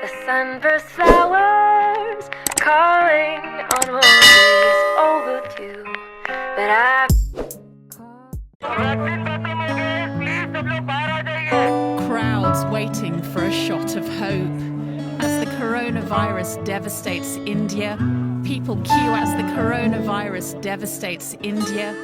The sunburst flowers calling on roses overdue. But I Crowds waiting for a shot of hope. As the coronavirus devastates India, people queue as the coronavirus devastates India.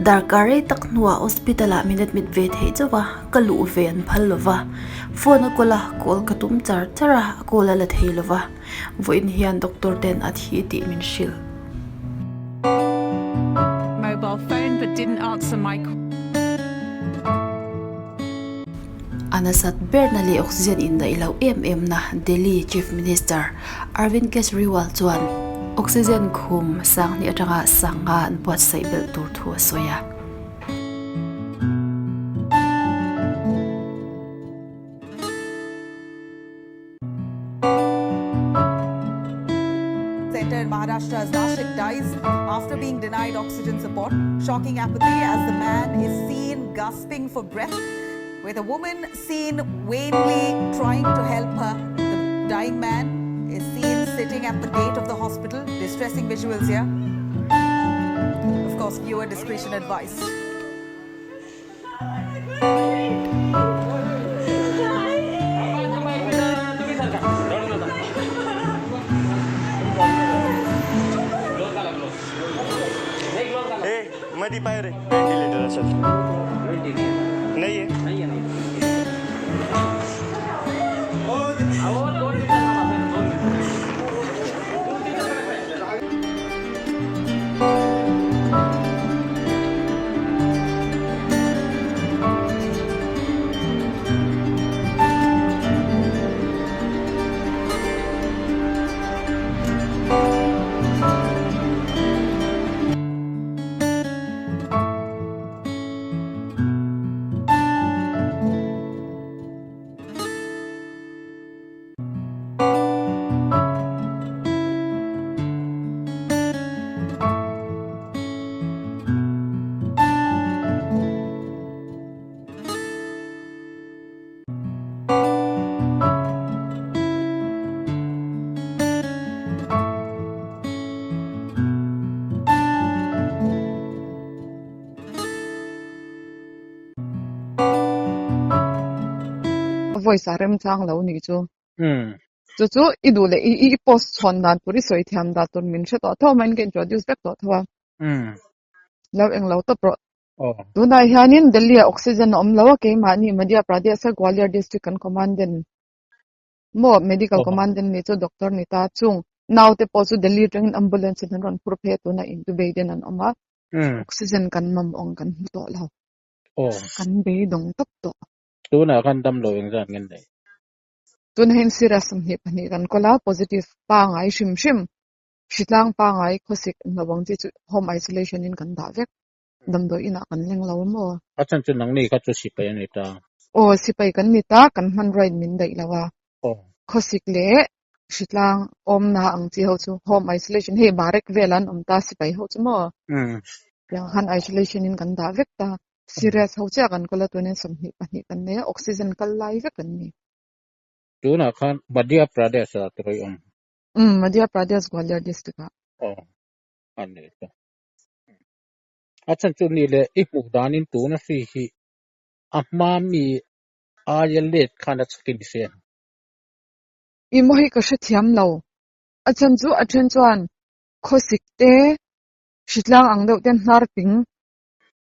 Darkar rei tak hnuah hospital ah min admit ve theih chauh a, ka luh ve an phal lo va, phone a call a, call ka tum char char a, a call a la thei lo va. Vawiin hian doctor ten a thi tih min hrilh. Mobile phone but didn't answer my A nasat berna leh oxygen in daih loh em em na Delhi Chief Minister Arvind Kejriwal chuan oxygen khum sanghnih atanga sanga an buatsaih belh tur thu a sawi a. Center in Maharashtra's Nashik dies after being denied oxygen support. Shocking apathy as the man is seen gasping for breath, with a woman seen vainly trying to help her. The dying man is seen sitting at the gate of the hospital. Distressing visuals here. Of course, viewer discretion advised. मधी पाय रे ventilator असेल नाही आहे Voice a remchang lo nih chu. Chu chu i duh leh i post chhawn dan tur i sawi thiam dan tur min hre tawh tho a, ka introduce vek tawh tho a. Lo eng lo tawp rawh. Tunah hianin Delhi ah oxygen a awm lo a, keimahni Madhya Pradesh a Gwalior district kan commandant maw medical commandant nih chu doctor ni ta chung naute pawh chu Delhi atangin ambulance in an rawn phur phei a tunah intubated an awm a, oxygen kan mamawh ang kan hmu tawh lo. Kan beidawng tawp tawh. Tunah khan damlo engzat nge nei? Tunah hian serious 22 kan kawl a, positive pangai hrim hrim, hritlang pangai khawsik hnawang chi chu home isolation in kan dah vek. Damdawi inah kan leng lo maw? A chhan chu nangni kha chu sipai a ni ta. Aw, sipai kan ni ta, kan hmanrua in min daih lo a. Khawsik leh hritlang awmna ang chi ho chu home isolation hei barek vel an awm ta sipai ho chu maw? Tiang khan isolation in kan dah vek ta. Serious ho chiah kan kawl a tunin 22 kan nei a, oxygen kal lai vek an ni. Tunah khan Madhya Pradesh ah tawh i awm? Umm, Madhya Pradesh Gwalior district ah. Aw, a ni ta. A chhan chu ni leh i hmuh danin tuna hri hi a hma mi aia let khan a chhakin i hria em? I maw hi ka hrethiam lo. A chhan chu a then chuan khawsik te, hritlang ang deuh ten hnar ping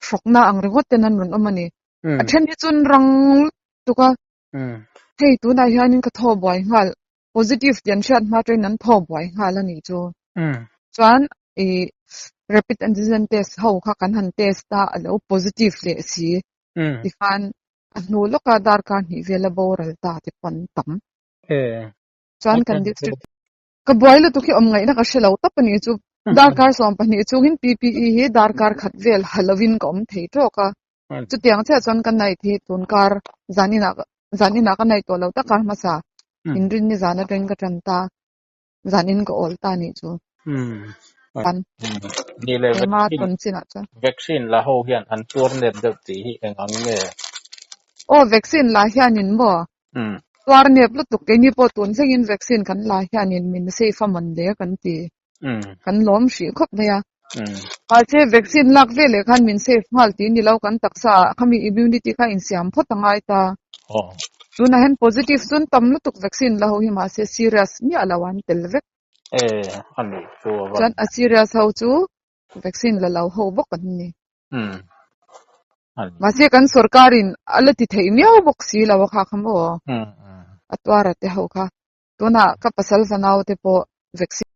hrawkna ang ringawt ten an rawn awm a ni. A then hi chuan rang lutuk a, hei tunah hianin ka thaw buai nghal, positive tih an hriat hma atangin an thaw buai nghal a nih chu. Chuan ih rapid antigen test ho kha kan han test a, a lo positive leh si. Tikhan a hnu lawka darkar hnih vela boral ta te pawh an tam. Chuan kan district Ka buai lutuk hi awm ngaihna ka hre lo tawp a nih chu. Darkar 12 chungin PPE hi darkar khat vel ha lovin ka awm thei tawk a. Chutiang chiah chuan ka night hi tun kar zaninah zaninah ka night tawh lo tak kar hmasa inrinni zan atangin ka tan ta zanin ka awl ta nih chu. Kan Ni leh ema vaccine tawn chinah chuan. Vaccine la ho hian an tuar nep deuh tih hi eng ang nge? Aw vaccine la hianin maw tuar nep lutuk keini pawh tun thlengin vaccine kan la hianin min safe a mawn le kan ti. Kan lawm hrih khawp mai a. Mahse vaccine lak ve leh khan min safe nghal tih ni lo kan taksa ah khami immunity kha insiam phawt a ngai ta. Tunah hian positive chuan tam lutuk vaccine la ho hi mahse serious miah lo an tel vek. Chuan a serious ho chu vaccine la lo ho bawk an ni. Mahse kan sorkarin a la ti theih miau bawk si lo a kha kha maw? A tuara te ho kha. Tunah ka pasal fanau te pawh vaccine.